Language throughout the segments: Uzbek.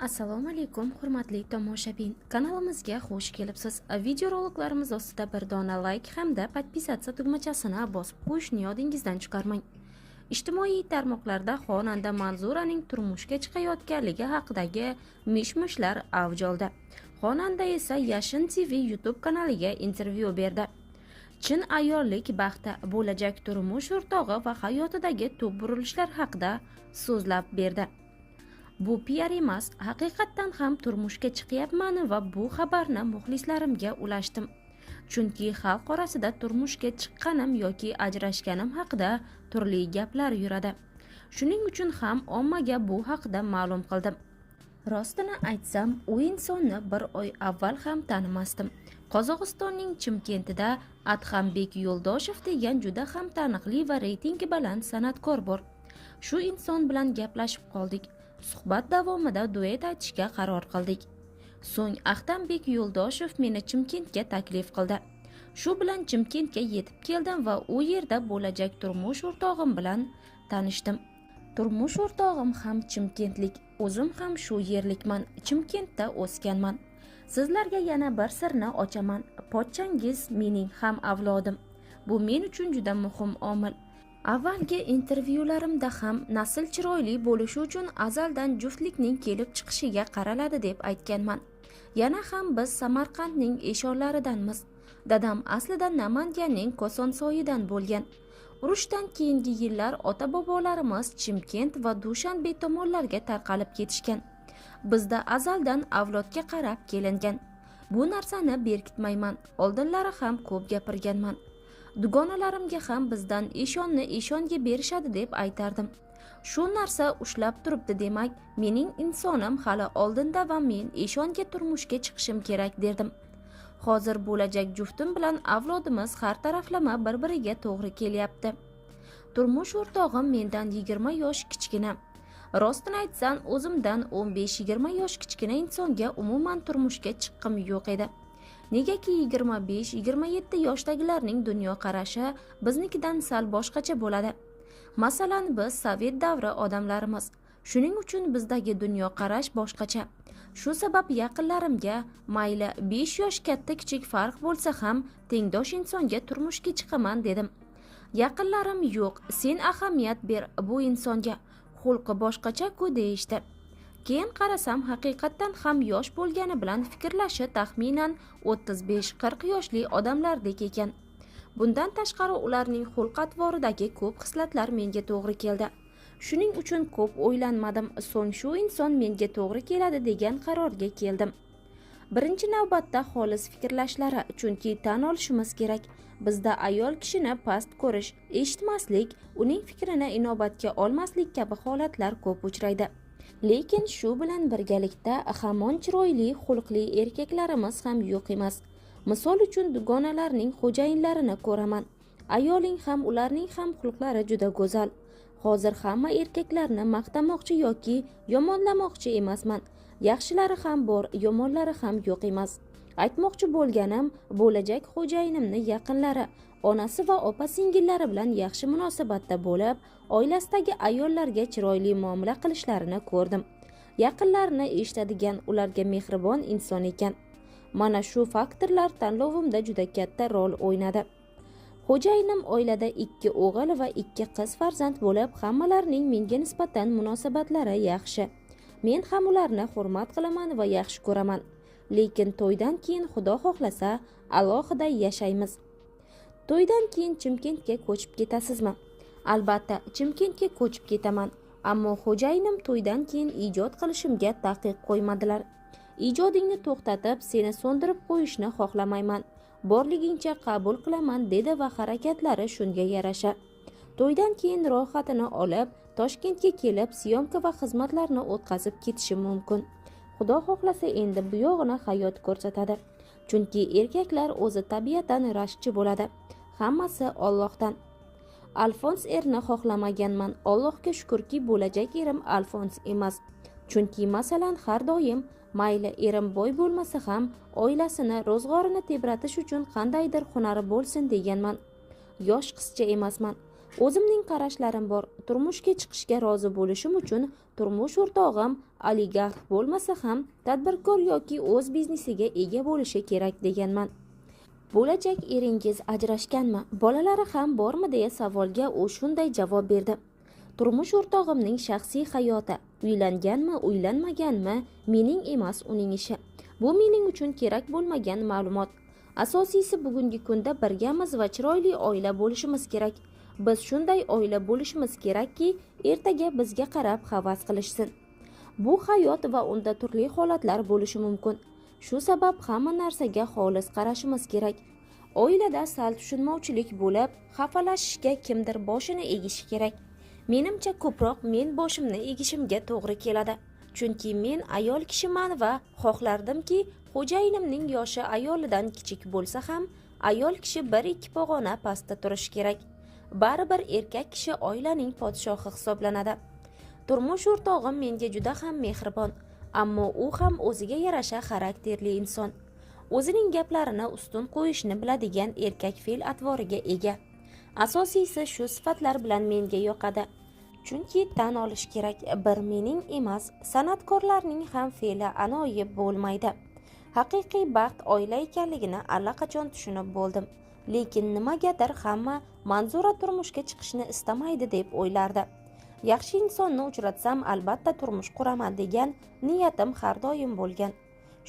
Assalomu alaykum, hurmatli tomoshabin. Kanalimizga xush kelibsiz. Videoroliklarimiz ostida bir dona like hamda подписаться tugmachasini bosib qo'yishni yodingizdan chiqarmang. Ijtimoiy tarmoqlarda xonanda Manzuraning turmushga chiqayotganligi haqidagi mish-mishlar avj oldi. Xonanda esa Yashin TV YouTube kanaliga intervyu berdi. Chin ayollik baxti, bo'lajak turmush o'rtog'i va hayotidagi tub burilishlar haqida so'zlab berdi. Bu PR emas, haqiqatdan ham turmushga chiqyapman va bu xabarni muxlislarimga ulashdim. Chunki xalq orasida turmushga chiqqanim yoki ajrashganim haqida turli gaplar yuradi. Shuning uchun ham ommaga bu haqida ma'lum qildim. Rostini aytsam, u insonni bir oy avval ham tanimasdim. Qozog'istonning Chimkentida Adhambek Yo'ldoshev degan juda ham taniqli va reytingi baland san'atkor bor. Shu inson bilan gaplashib qoldik. Suhbat davomida duet aytishga qaror qildik. So'ng Axtambek Yo'ldoshev meni Chimkentga taklif qildi. Shu bilan Chimkentga yetib keldim va u yerda bo'lajak turmush o'rtog'im bilan tanishdim. Turmush o'rtog'im ham chimkentlik, o'zim ham shu yerlikman, Chimkentda o'sganman. Sizlarga yana bir sirni ochaman. Pochchangiz mening ham avlodim. Bu men uchun juda muhim omil. Avvalgi intervyularimda ham nasl chiroyli bo'lishi uchun azaldan juftlikning kelib chiqishiga qaraladi deb aytganman. Yana ham biz Samarqandning eshonlaridanmiz. Dadam aslida Namanganning Kosonsoyidan bo'lgan. Urushdan keyingi yillar ota-bobolarimiz Chimkent va Dushanbe tomonlarga tarqalib ketishgan. Bizda azaldan avlodga qarab kelingan. Bu narsani berkitmayman. Oldinlari ham ko'p gapirganman. Dugonalarimga ham bizdan eshonni eshonga berishadi deb aytardim. Shu narsa ushlab turibdi, demak, mening insonim hali oldinda va men eshonga turmushga chiqishim kerak derdim. Hozir bo'lajak juftim bilan avlodimiz har taraflama bir-biriga to'g'ri kelyapti. Turmush o'rtog'im mendan 20 yosh kichkina. Rostini aytsam, o'zimdan 15-20 yosh kichkina insonga umuman turmushga chiqqim yo'q edi. Negaki 25-27 yoshdagilarning dunyoqarashi biznikidan sal boshqacha bo'ladi. Masalan, biz sovet davri odamlarimiz. Shuning uchun bizdagi dunyoqarash boshqacha. Shu sabab yaqinlarimga mayli 5 yosh katta kichik farq bo'lsa ham tengdosh insonga turmushga chiqaman dedim. Yaqinlarim yo'q, sen ahamiyat ber bu insonga, xulqi boshqacha-ku deyishdi. Keyin qarasam, haqiqatdan ham yosh bo'lgani bilan fikrlashi taxminan 35-40 yoshli odamlardek ekan. Bundan tashqari ularning xulq-atvoridagi ko'p xislatlar menga to'g'ri keldi. Shuning uchun ko'p o'ylanmadim, so'ng shu inson menga to'g'ri keladi degan qarorga keldim. Birinchi navbatda xolis fikrlashlari, chunki tan olishimiz kerak, bizda ayol kishini past ko'rish, eshitmaslik, uning fikrini inobatga olmaslik kabi holatlar ko'p uchraydi. Lekin shu bilan birgalikda hamon chiroyli xulqli erkaklarimiz ham yo'q emas. Misol uchun dugonalarning xo'jayinlarini ko'raman. Ayoling ham, ularning ham xulqlari juda go'zal. Hozir hamma erkaklarni maqtamoqchi yoki yomonlamoqchi emasman. Yaxshilari ham bor, yomonlari ham yo'q emas. Aytmoqchi bo'lganim, bo'lajak xo'jayinimni yaqinlari, onasi va opa-singillari bilan yaxshi munosabatda bo'lib, oilasidagi ayollarga chiroyli muomala qilishlarini ko'rdim. Yaqinlarini eshitadigan, ularga mehribon inson ekan. Mana shu faktorlar tanlovimda juda katta rol o'ynadi. Xo'jayinim oilada 2 o'g'il va 2 qiz farzand bo'lib, hammalarining menga nisbatan munosabatlari yaxshi. Men ham ularni hurmat qilaman va yaxshi ko'raman. Lekin to'ydan keyin Xudo xohlasa alohida yashaymiz. To'ydan keyin Chimkentga ko'chib ketasizmi? Albatta, Chimkentga ko'chib ketaman. Ammo xo'jayinim to'ydan keyin ijod qilishimga taqiq qo'ymadilar. Ijodingni to'xtatib, seni so'ndirib qo'yishni xohlamayman. Borligingcha qabul qilaman dedi va harakatlari shunga yarasha. To'ydan keyin rohatini olib, Toshkentga kelib, syomka va xizmatlarni o'tkazib ketishim mumkin. Xudo xohlasa endi bu yog'ini hayot ko'rsatadi. Chunki erkaklar o'zi tabiatan rashkchi bo'ladi. Hammasi Allohdan. Alfons erni xohlamaganman. Allohga shukurki, bo'lajak erim Alfons emas. Chunki masalan har doim mayli erim boy bo'lmasa ham oilasini, ro'zg'orini tebratish uchun qandaydir hunari bo'lsin deganman. Yosh qizcha emasman. O'zimning qarashlarim bor. Turmushga chiqishga rozi bo'lishim uchun turmush o'rtog'im oligarx bo'lmasa ham tadbirkor yoki o'z biznesiga ega bo'lishi kerak deganman. Bo'lajak eringiz ajrashganmi, bolalari ham bormi deya savolga u shunday javob berdi. Turmush o'rtog'imning shaxsiy hayoti, uylanganmi, uylanmaganmi, mening emas, uning ishi. Bu mening uchun kerak bo'lmagan ma'lumot. Asosiysi bugungi kunda birgamiz va chiroyli oila bo'lishimiz kerak. Biz shunday oila bo'lishimiz kerakki, ertaga bizga qarab havas qilishsin. Bu hayot va unda turli holatlar bo'lishi mumkin. Shu sabab hamma narsaga xolis qarashimiz kerak. Oilada sal tushunmovchilik bo'lib, xafalashishga kimdir boshini egishi kerak. Menimcha ko'proq men boshimni egishimga to'g'ri keladi. Chunki men ayol kishiman va xohlardimki, xo'jayinimning yoshi ayolidan kichik bo'lsa ham, ayol kishi 1-2 pog'ona pastda turishi kerak. Baribir erkak kishi oilaning podshohi hisoblanadi. Turmush o'rtog'im menga juda ham mehribon, ammo u ham o'ziga yarasha xarakterli inson. O'zining gaplarini ustun qo'yishni biladigan erkak fe'l-atvoriga ega. Asosiysi shu sifatlar bilan menga yoqadi. Chunki tan olish kerak, bir mening emas, san'atkorlarning ham fe'li anoyi bo'lmaydi. Haqiqiy baxt oila ekanligini allaqachon tushunib bo'ldim. Lekin nimagadir hamma Manzura turmushga chiqishni istamaydi deb o'ylardi. Yaxshi insonni uchratsam albatta turmush quraman degan niyatim har doim bo'lgan.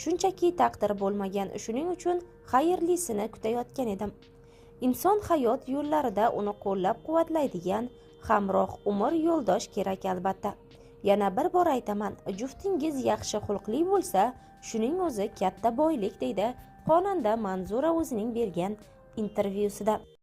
Shunchaki taqdir bo'lmagan, shuning uchun xayrlisini kutayotgan edim. Inson hayot yo'llarida uni qo'llab-quvvatlaydigan hamroh, umr yo'ldosh kerak albatta. Yana bir bor aytaman, juftingiz yaxshi xulqli bo'lsa, shuning o'zi katta boylik, deydi xonanda Manzura o'zining bergan intervyusida.